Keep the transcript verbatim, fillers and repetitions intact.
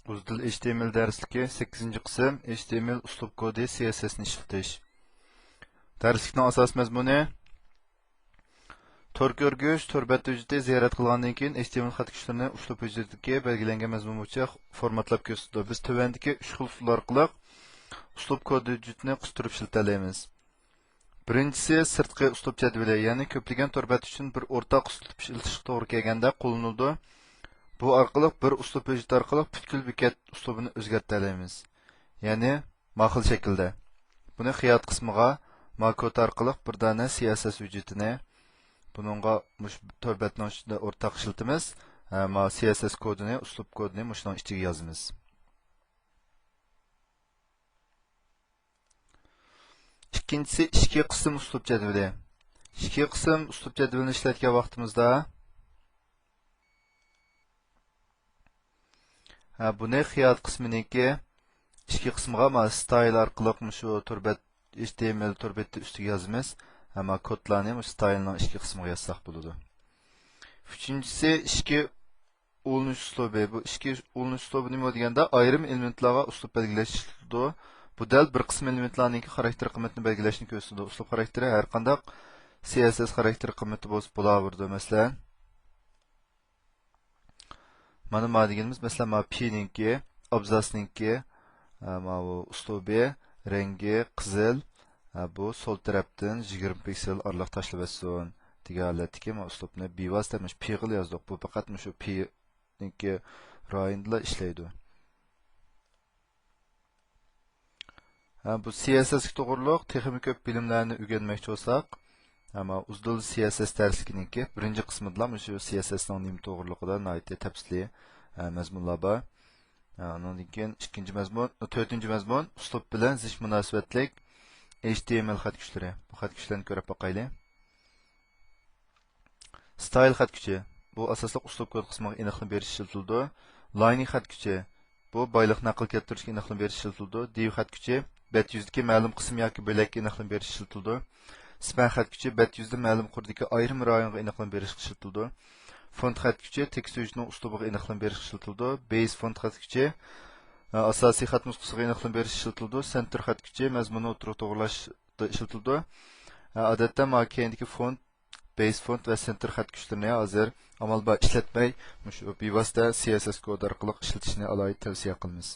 ئۇزدىل ئېچ تى ئېم ئېل دەرسلىكى، سەككىزىنچى قىسىم، ئېچ تى ئېم ئېل ئۇسلۇب كودى، سى ئېس ئېس نى ئىشلىتىش. دەرسلىكنىڭ ئاساس مەزمۇنى: تور كۆرگۈچ، تور بەت ھۆججىتى زىيارەت قىلغاندىن كېيىن، ئېچ تى ئېم ئېل خەت كۈچلىرىنى ئۇسلۇب ھۆججىتىدىكى بەلگىلەنگەن مەزمۇن بويىچە فورماتلاپ كۆرسىتىدۇ. بىز تۆۋەندىكى ئۈچ خىل ئۇسۇل ئارقىلىق ئۇسلۇب كودى ھۆججىتىنى قىستۇرۇپ ئىشلىتەلەيمىز. بىرىنچىسى سىرتقى ئۇسلۇب جەدۋىلى، يەنى كۆپلىگەن تور بەت ئۈچۈن بىر ئورتاق ئۇسلۇب ئىشلىتىشكە توغرا كەلگەندە قوللىنىلىدۇ. بۇ ئارقىلىق بىر ئۇسلۇب ھۆججىتى ئارقىلىق پۈتكۈل بېكەت ئۇسلۇبىنى ئۆزگەرتەلەيمىز. يەنى ما خىل شەكىلدە. بۇنى خىيات قىسمىغا ما كود ئارقىلىق بىر دانە سى ئېس ئېس ھۆججىتىنى، بۇنىڭغا مۇشۇ تور بەتنىڭ ئىچىدە ئورتاق ئىشلىتىمىز. ھە، ما سى ئېس ئېس كودىنى، ئۇسلۇب كودىنى مۇشۇنىڭ ئىچىگە يازىمىز. ئىككىنچىسى ئىچكى قىسىم ئۇسلۇب جەدۋىلى. ئىچكى قىسىم ئۇسلۇب جەدۋىلىنى ئىشلەتكەن ۋاقتىمىزدا، ھە، بۇنى خىيات قىسمىنىڭكى ئىچكى قىسمىغا ما ستايل ئارقىلىق مۇشۇ تور بەت، ئېچ تى ئېم ئېل تور بەتتە ئۈستىگە يازىمىز. ھە، ما كودلارنى مۇشۇ ستايلنىڭ ئىچكى قىسمىغا يازساق بولىدۇ. ئۈچىنچىسى ئىچكى ئۇلىنىش ئۇسلۇبى. بۇ ئىچكى ئۇلىنىش ئۇسلۇبى نېمە دېگەندە، ئايرىم ئېلېمېنتلارغا ئۇسلۇب بەلگىلەش ئىشلىتىلىدۇ. بۇ دەل بىر قىسىم ئېلېمېنتلارنىڭكى خاراكتېر قىممىتىنى بەلگىلەشنى كۆرسىتىدۇ. ئۇسلۇب خاراكتېرى ھەر قانداق سى ئېس ئېس خاراكتېر قىممىتى بولسا بولاۋېرىدۇ. مەسىلەن، مانا ما دېگىنىمىز، مەسىلەن، ما پىنىڭكى، ئابزاسنىڭكى، ئە، ماۋۇ ئۇسلۇبى، رەڭگى قىزىل، ئە، بۇ سول تەرەپتىن يىگىرمە پىكسېل ئارىلىق تاشلىۋەتسۇن دېگەن ھالەتتىكى ما ئۇسلۇبنى بىۋاسىتە مۇشۇ پىغىلا يازدۇق. بۇ پەقەت مۇشۇ پىنىڭكى رايونىدىلا ئىشلەيدۇ. ھە، بۇ سى ئېس ئېس كە توغرۇلۇق تېخىمۇ كۆپ بىلىملەرنى ئۆگەنمەكچى بولساق، ئەمما ئۇزدىل سى ئېس ئېس دەرسلىكىنىڭكى بىرىنچى قىسمىدىلا مۇشۇ سى ئېس ئېس نىڭ نېمە توغرۇلۇقىدا ناھايىتى تەپسىلىي، ھە، مەزمۇنلار بار. ھە، ئۇنىڭدىن كېيىن ئىككىنچى مەزمۇن، تۆتىنچى مەزمۇن، ئۇسلۇب بىلەن زىچ مۇناسىۋەتلىك ئېچ تى ئېم ئېل خەت كۈچلىرى. بۇ خەت كۈچلەرنى كۆرۈپ باقايلى. ستايل خەت كۈچى. بۇ ئاساسلىق ئۇسلۇب كود قىسمىغا ئېنىقلىما بېرىش ئىشلىتىلىدۇ. لاينىنگ خەت كۈچى. بۇ بايلىق نەقىل كەلتۈرۈشكە ئېنىقلىما بېرىش ئىشلىتىلىدۇ. دىۋ خەت كۈچى. بەت يۈزىدىكى مەلۇم قىسىم ياكى بۆلەككە ئېنىقلىما بېرىش ئىشلىتىلىدۇ. سپەن خەت كۈچى. بەت يۈزىدە مەلۇم قۇردىكى ئايرىم رايونغا ئېنىقلىما بېرىشكە ئىشلىتىلىدۇ. فونت خەت كۈچى. تېكىست ھۆججىتىنىڭ ئۇسلۇبىغا ئېنىقلىما بېرىشكە ئىشلىتىلىدۇ. بېيز فونت خەت كۈچى. ئاساسىي خەت نۇسخىسىغا ئېنىقلىما بېرىش ئىشلىتىلىدۇ. سېنتېر خەت كۈچى. مەزمۇننى ئوتتۇرىغا توغرىلاش ئىشلىتىلىدۇ. ئادەتتە ما كەينىدىكى فونت، بېيز فونت ۋە سېنتېر خەت كۈچلىرىنى ھازىر ئامال بار ئىشلەتمەي، مۇشۇ بىۋاسىتە سى ئېس ئېس كود ئارقىلىق ئىشلىتىشنى ئالاھىدە تەۋسىيە قىلىمىز.